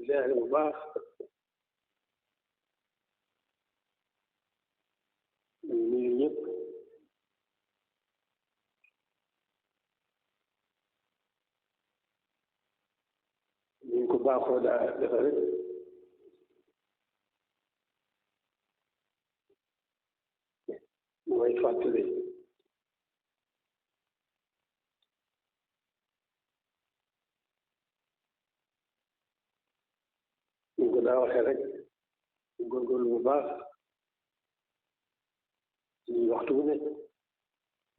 ziare bu baax ñu nuyu ñëpp ñu ngi ko baaxoo daa defe rek mooy fàttali ñu ngi ko daa waxee rek ñu góorgóorlu bu baax ci waxtu bu nekk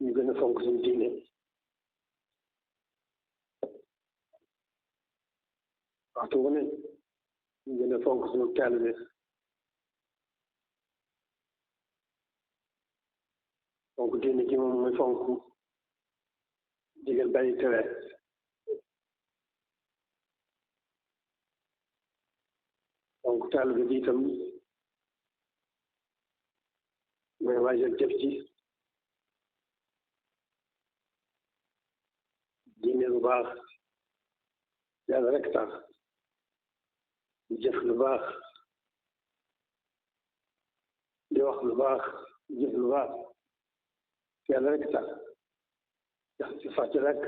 ñu gën a fonk suñu diine waxtu bu nekk ñu gën a fonk suñu taalibe fonk diine ci moom mooy fonk digal bàyyi tere fonk taalibe ji itam mooy waajal jëf ji diine lu baax yàlla rek tax di jëf lu baax di wax lu baax di jëf lu baax yàlla rek tax ndax ci fàcc rek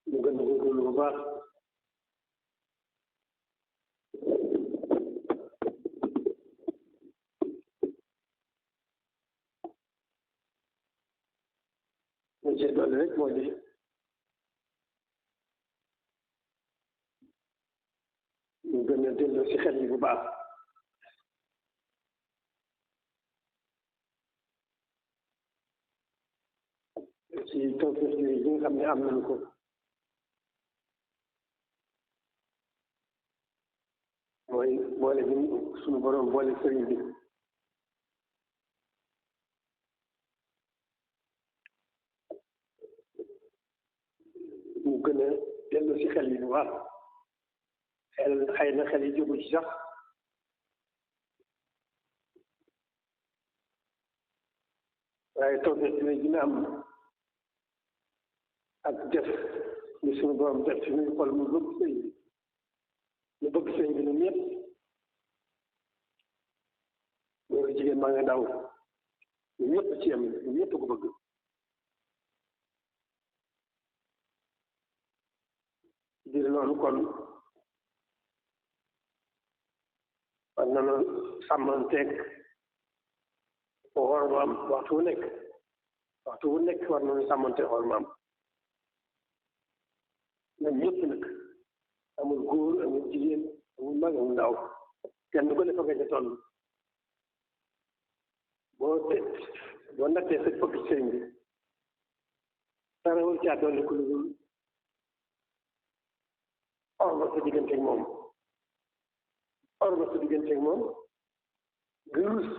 ñu gën a góorgóorlu bu baax ñu ci dolli rek moo di ñu gën a delloo ci xel yi bu baax ci tawfeex yi nga xam ne am nañu ko mooy boole bi suñu borom boole sëriñ bi ñu gën a delloo ci xel yi bu baax xëy na xel yi jógu ci sax waaye tawfeex yi dina am ak def ni suñu borom def ci ñuy xol mu bëgg sëriñ bi ñu bëgg sëriñ bi ñun ñëpp loolu jigéen maa nga ndaw ñun ñëpp ci am ñun ñëpp ko bëgg dir loolu kon war na noonu sàmmanteeg xormaam waxtu wu nekk war nañu sàmmanteeg xormaam ñun ñëpp nag amul góor amul jigéen amul mag amul ndaw kenn ko ne fa nga ca toll boo nattee sa bëgg sëriñ bi dara war caa dolli ku lu dul orma sa digganteeg moom nga rus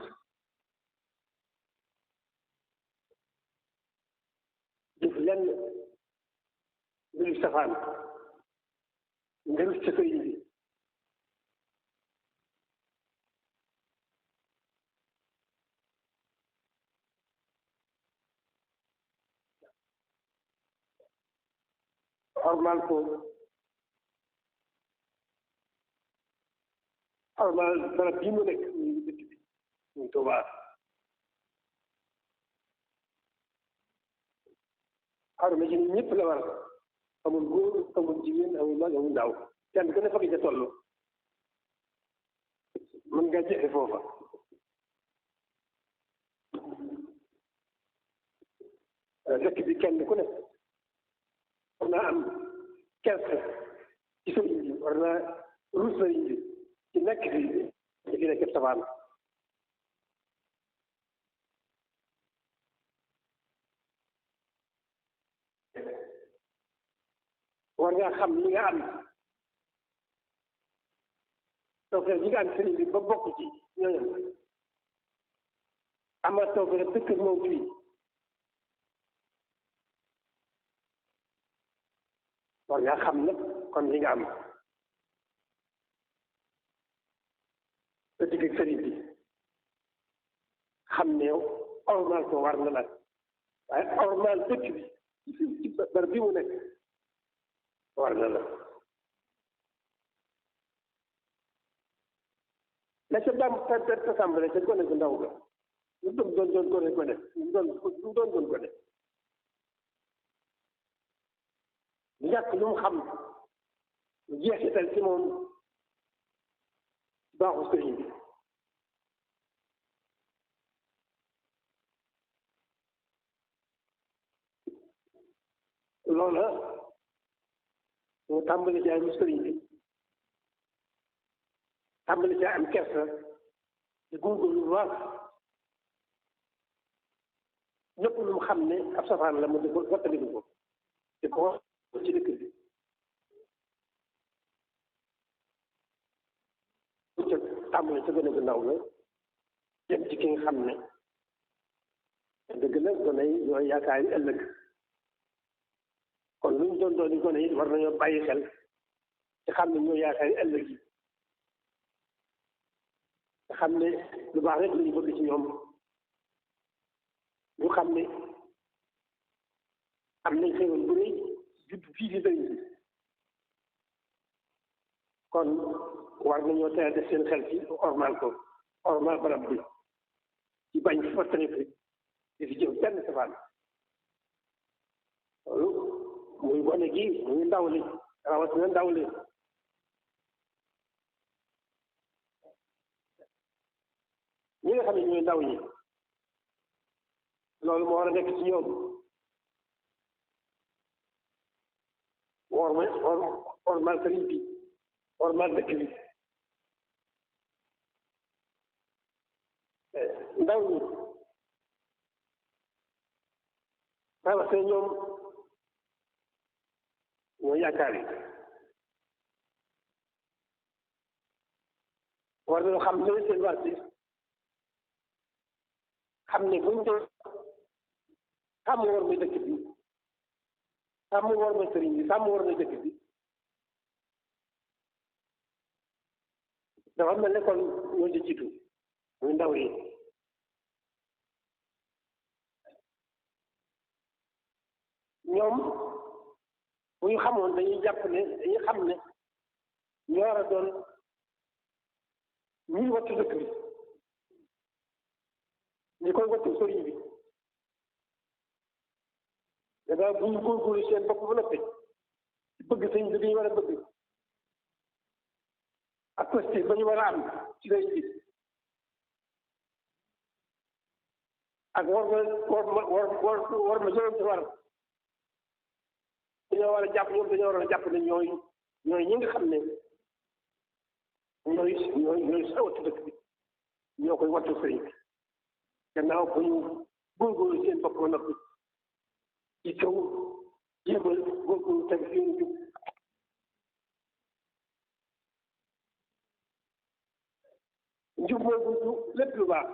jëf lenn lu safaan nga rus sa sëriñ bi ormal ko ormal barab bii mu nekk ñu dëkk bi ñu Tuubaa orma ji ñëpp la war amul góor amul jigéen amul mag amul ndaw kenn ku ne fa nga ca toll mën nga jeexe foofa dëkk bi kenn ku ne war naa am kersa ci sëriñ bi war naa rus sëriñ bi ci nekk fi nekk safaan war ngaa xam li nga am tawfeex yi nga am sëriñ bi ba bokk ci ñooñam ama tawfeex dëkk moom fii war ngaa xam nag kon li nga am sa digg ak sëriñ bi xam ne ormal ko war na la waaye ormal dëkk bi ci barab bi mu nekk war na la ca dam te tàmbale ca gone gu ndaw ga lu doon gone doon gone ñàkk lu mu xam jeexital ci moom baaxu sëriñ bi loola mu tàmbali ci am sëriñ bi tàmbali ci am kersa di góorgóorlu bu baax lépp lu mu xam ne ab safaan la mu di ko wattaliku ko di ko wax ci dëkk bi tàmbali ci gën a gannaaw la jëm ci ki nga xam ne dëgg la gone yi ñooy yaakaar yi ëllëg kon lu ñu doon gone yi war nañoo bàyyi xel ci xam ne ñooy yaakaar yi ëllëg yi nga xam ne lu baax rek lañu bëgg ci ñoom ñu xam ne am nañ xéwal bu rëy judd fii ci sëriñ bi kon war nañoo teel a def seen xel ci ormal ko ormal barab bi ci bañ fi fattani fi di fi jëm benn safaan loolu muy gone gi muy ndaw li rawatina ndaw li ñi nga xam ne ñooy ndaw ñi loolu moo war a nekk ci ñoom ormal sëriñ bi ormal dëkk bi ndaw ñi rawatina ñoom ñooy yaakaar yi war nañu xam ne seen wàll xam ne buñ dee sàmm war may dëkk bi sàmm war may sëriñ bi sàmm war may dëkk bi dafa mel ne kon ñoo di jiitu muy ndaw yi ñoom bu ñu xamoon dañuy jàpp ne dañuy xam ne ñu war a doon ñuy wattu dëkk bi ñi koy wattu sëriñ bi dafa bu ñu góorgóorlu seen bopp ba noppi bëgg sëñ bi dañu war a bëgg ak posté ba ñu war a am ci sëriñ bi ak war ma jëloon ci war dañoo war a jàpp ñoom dañoo war a jàpp ne ñooy ñi nga xam ne ñooy sa wattu dëkk bi ñoo koy wattu sëriñ bi gannaaw bu ñu góorgóorlu seen bopp ba noppi ci kaw jéemal góorgóorlu teg fi ñu jub njub mooy buntu lépp lu baax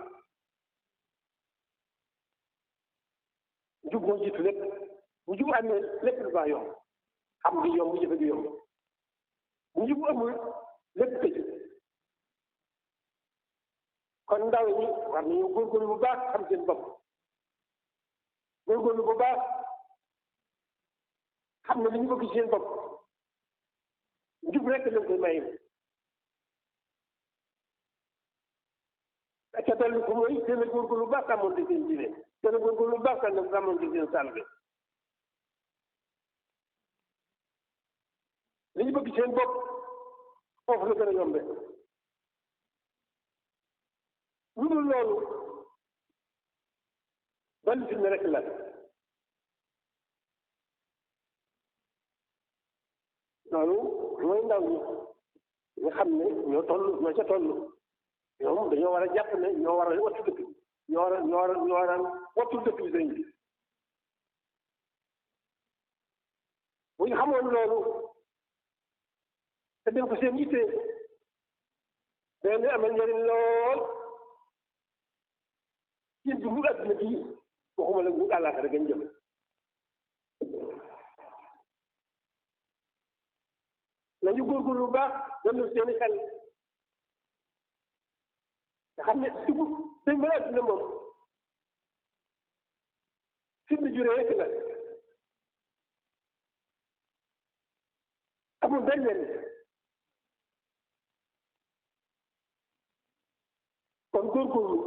njub moo jiitu lépp bu njub amee lépp lu baax yomb xam gi yomb jëfe gi yomb bu njub amul lépp tëj kon ndaw ñi war nañu góorgóorlu bu baax xam seen bopp góorgóorlu bu baax xam ne li ñu bëgg ci seen bopp njub rek lañ koy maye ca dolli ko mooy gën a góorgóorlu bu baax sàmmoonte seen diine gën a góorgóorlu bu baax sàmmoonte seen sàlbe li ñu bëgg ci seen bopp foofu la gën a yombe lu dul loolu ban fi ne rek la loolu mooy ndaw ñi nga xam ne ñoo ca toll ñoom dañoo war a jàpp ne ñoo war a wattu dëkk bi ñoo war a wattu dëkk bi sëñ bi bu ñu xamoon loolu te dem ko seen yitte day amal njëriñ lool yéen bi mu àdduna bii waxuma la mu àllaaxira gën jëm nañu góorgóorlu bu baax dellu seeni xel nga xam ne dugub dañ mën a àdduna moom fi mu juree rek la amul benn leen kon góorgóorlu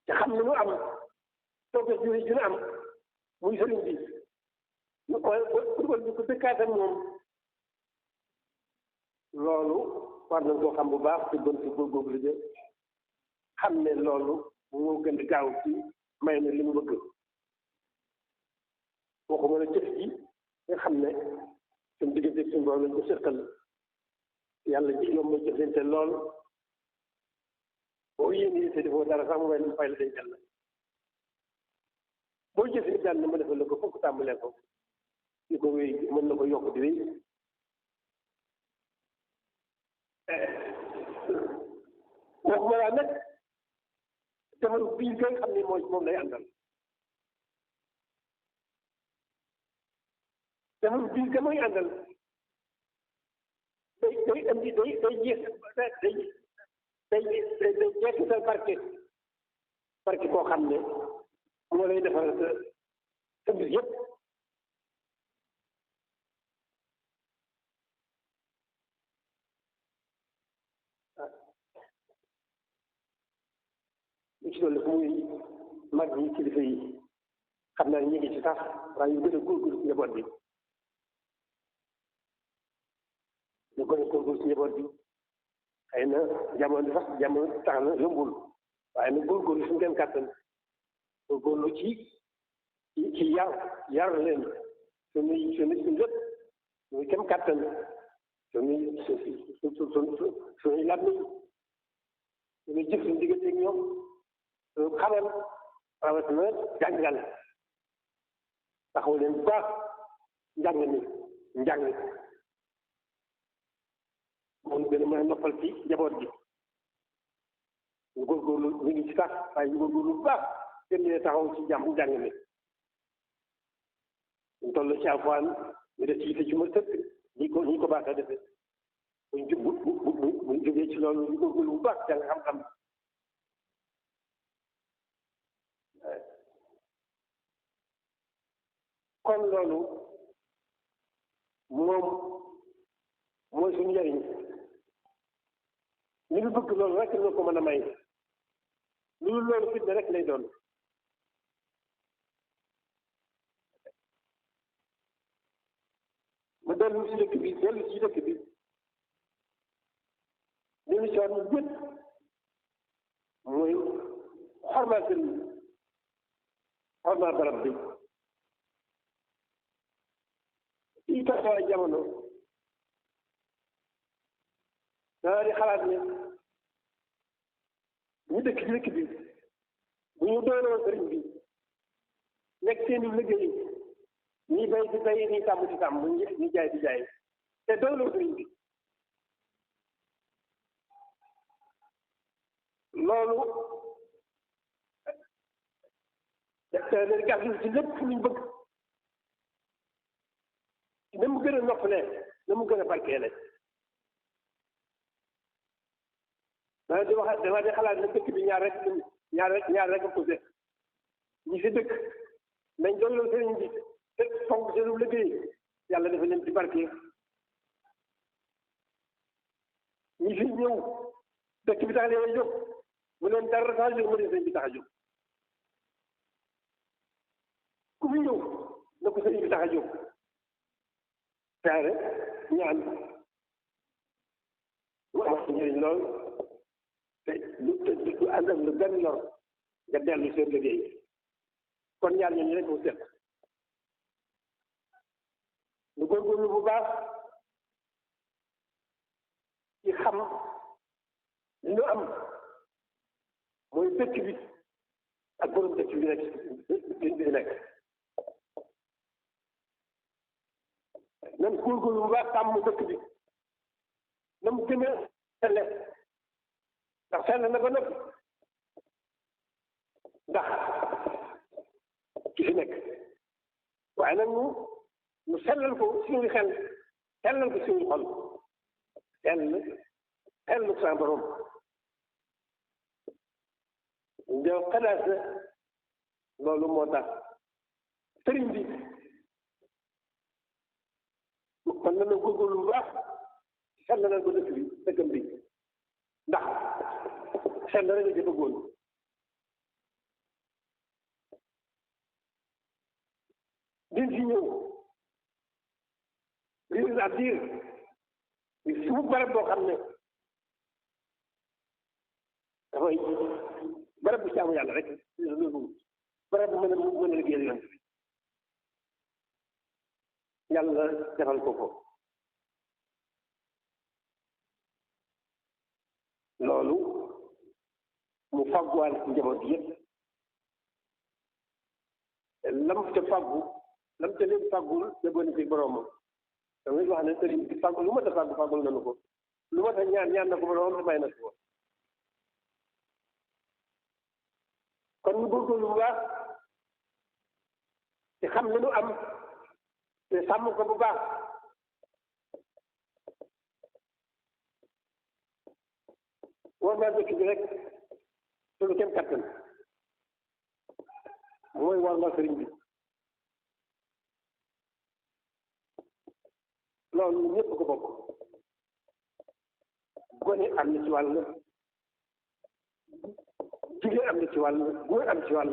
te xam ne lu am tooke juri dina am muy sëriñ bi ñu xool ñu ko dëkkaat ak moom loolu war nañ koo xam bu baax te gën si góorgóorlu de xam ne loolu moo gën a gaaw ci may na li mu bëgg boo ko mën a jëf ji nga xam ne suñ diggante suñ borom lañ ko sëqal yàlla ji yomb a jëflante lool boo yéene te defoo dara sax mu may fay la day jàll boo jëfee jàll ma defal la ko fokk tàmbalee ko li ko wéy mën na ko yokk di wéy waxuma laa nag defal bii nga xam ne moom lay àndal defal bii nga mooy àndal day indi day jeexital barke koo xam ne moo lay defal sa mbir yëpp li ci loolu muy mag yi kilifa yi xam naa ñu ngi ci sax waaye ñu gën a góorgóorlu ci njaboot bi ñu gën a góorgóorlu ci njaboot bi xëy na jamono tax na yombul waaye nag góorgóorlu suñu dem kàttan góorgóorlu ci yar leen suñu lépp suñu kem kàttan suñuy làmmiñ suñuy jëf suñu diggante ak ñoom suñu xamal rawatina jàngal taxaw leen bu baax njàng moom gën a mën a noppal ci njaboot bi ñu góorgóorlu ñu ngi ci sax waaye ñu góorgóorlu bu baax gën leen taxaw ci njàng mi ñu toll ci alxuraan ñu def ci yite ci ma sëkk ñi ko baax a defee buñ jógee ci loolu ñu góorgóorlu bu baax jàng xam-xam kon loolu moom mooy suñu njëriñ ñu ngi bëgg loolu rek la ko mën a may loolu fitna rek lay doon ma dellu ci dëkk bi li ñu soon ñu gët mooy xormaal sëriñ xormaal barab bi ci taxawaay jamono dana di xalaat ne ñu dëkk ci dëkk bi bu ñu doyloo sëriñ bi nekk seen i liggéey ñi bay di bay ñi sàmm di sàmm ñi jaay di jaay te doyloo sëriñ bi loolu te leen gàddu ci lépp fu ñu bëgg na mu gën a noppalee na mu gën a barkeele dama di xalaat ne dëkk bi ñaar rek a ko def ñi fi dëkk nañ doyloo sëriñ bi te fonk seenu liggéey yàlla dafa leen ci barke ñi fi ñëw dëkk bi tax leen a jóg bu leen dara tax a jóg mu ne sëriñ bi tax a jóg ku fi ñëw na ko sëriñ bi tax a jóg saare ñaan lu amat njëriñ lool te du ànd ak lu benn lor nga dellu seen liggéey kon ñaar ñooñu rek mu set lu góorgóorlu bu baax ci xam li ñu am mooy dëkk bi ak borom dëkk bi nekk nan góorgóorlu bu baax sàmm dëkk bi na mu gën a selle ndax sell na ba noppi ndax ki fi nekk waaye nag mu sellal ko suñu xel sellal ko suñu xol sellu sa borom ndew xalaat na loolu moo tax sëriñ bi na na góorgóorlu bu baax seet na ko dëkk bi dëkkam bi ndax seet na rek nga bëggoon din si ñëw lii ak diir suuf barab boo xam ne dafay barab bu jaamu yàlla rek barab bu mën a liggéeyal yoon bi yàlla defal ko loolu mu fàgguwaale ci njaboot gi yëpp lam ca fàggu lam ca leen fàggul yóbboon ci boroomam damay wax ne sëriñ bi fàggu lu ma ta fàggu fàggul nanu ko lu ma ta ñaan na ko boroomam te may na ko kon ñu góorgóorlu bu baax te xam li nu am te sàmm ko bu baax war naa dëkk bi rek suñu kenn kattan mooy war naa sëriñ bi loolu ñëpp ko bokk gone am na ci wàll jigéen am na ci wàll góor am ci wàll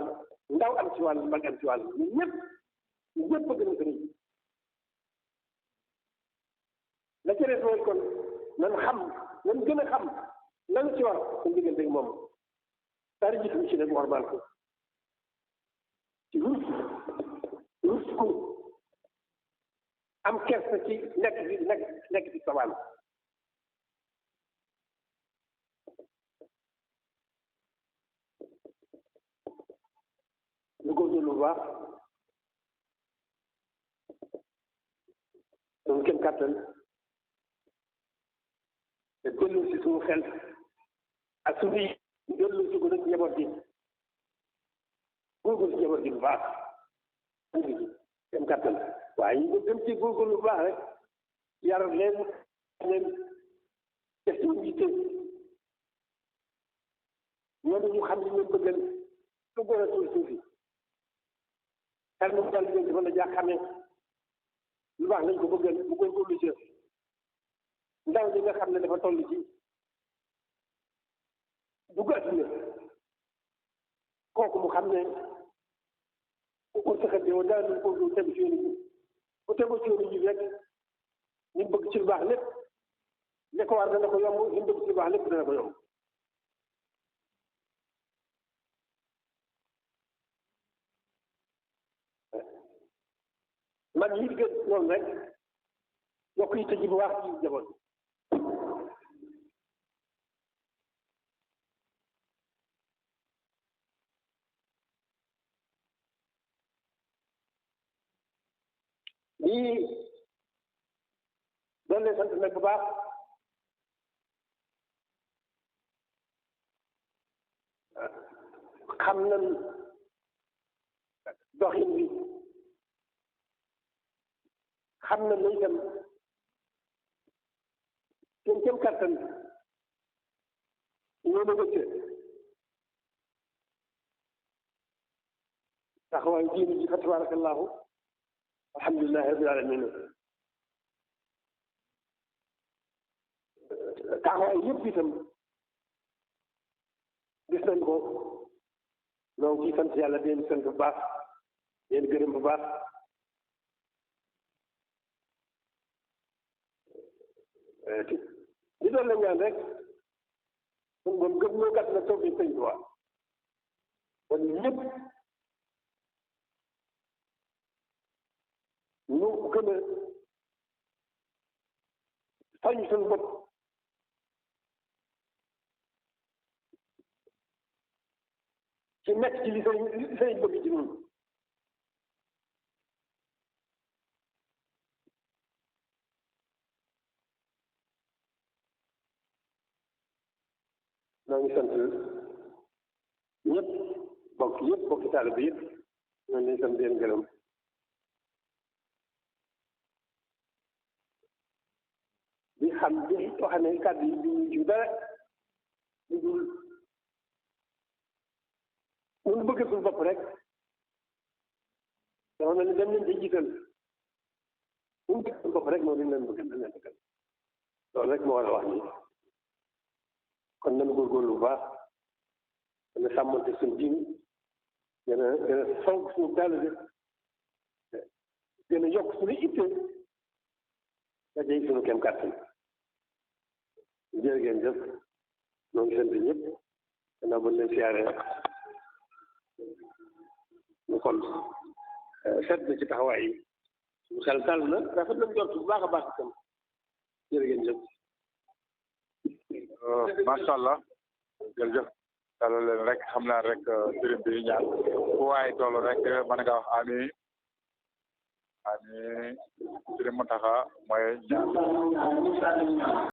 ndaw am ci wàll mag am ci wàll ñëpp bëgg na sëriñ la ca des mooy kon nan gën a xam lan ci war suñu diggante ak moom dara jiitu ci nag warmaal ko ci rus ko am kersa ci nekk ci sawaan lu góorgóorlu bu baax suñu kenn kàttan te dellu si suñu xel ak suñu dellu si ko nag njaboot gi góorgóorlu si njaboot gi bu baax kenn kàttan waaye ñu dem ci góorgóorlu bu baax rek yar leen def ci yitte ñooñu ñu xam li ñu bëggal lu gën a tuuti tuuti xel mu dal leen dafa la jaa xamee lu baax lañ ko bëggal bu góorgóorlu ci ndaw ñi nga xam ne dafa toll ci dugg adduna kooku mu xam ne ku ko saxatee woon daal di ko tegu ci yoonu ji bu tegu ci yoonu ji rek ñu bëgg ci lu baax lépp li ko war dana ko yomb ñu bëgg ci lu baax lépp dana ko yomb man yi gën noonu rek yokk yi tëj bu baax ci njaboot lii doon leen sant nag bu baax xam nañ doxin bi xam nañ ne itam seen kem kattan ñoo ma wëcc taxawaayu diine ji fa tabarakallahu alhamdulillahi rabbil alamin taxawaay yëpp itam gis nañ ko donc ci sant yàlla di leen sant bu baax di leen gërëm bu baax li doon la ñaan rek suñu moom gëm ñoo gàtt na toog bi sëñ Tuubaa kon ñëpp ñu gën a soññ suñu bopp ci nekk ci li sëriñ bëgg ci ñun maa ngi sant ñëpp bokki taalibe yëpp ñoo leen sant leen gërëm di xam di wax ne kàddu yi du ñu dara lu dul ñun bëgg suñu bopp rek dafa mel ni dem leen di jiital ñu ñu dëkkal bopp rek moo dañ leen bëgg dañ leen dëkkal loolu rek moo war a wax ni kon nañu góorgóorlu bu baax dana sàmmante suñu diine gën a fonk suñu taalibe gën a yokk suñu itte dajee suñu kem kàttan jërë ngeen jëf ñoo ngi sant ñëpp gannaaw ba leen siyaare ñu kon seet na ci taxawaay yi suñu xel dal na rafet nañ jot bu baax a baax itam jërë ngeen jëf macha allah jërëjëf dalal leen rek xam naa rek sëriñ bi ñaan fu waaye toll rek mën nga wax amiin amiin sëriñ Mountakha mooy ñaan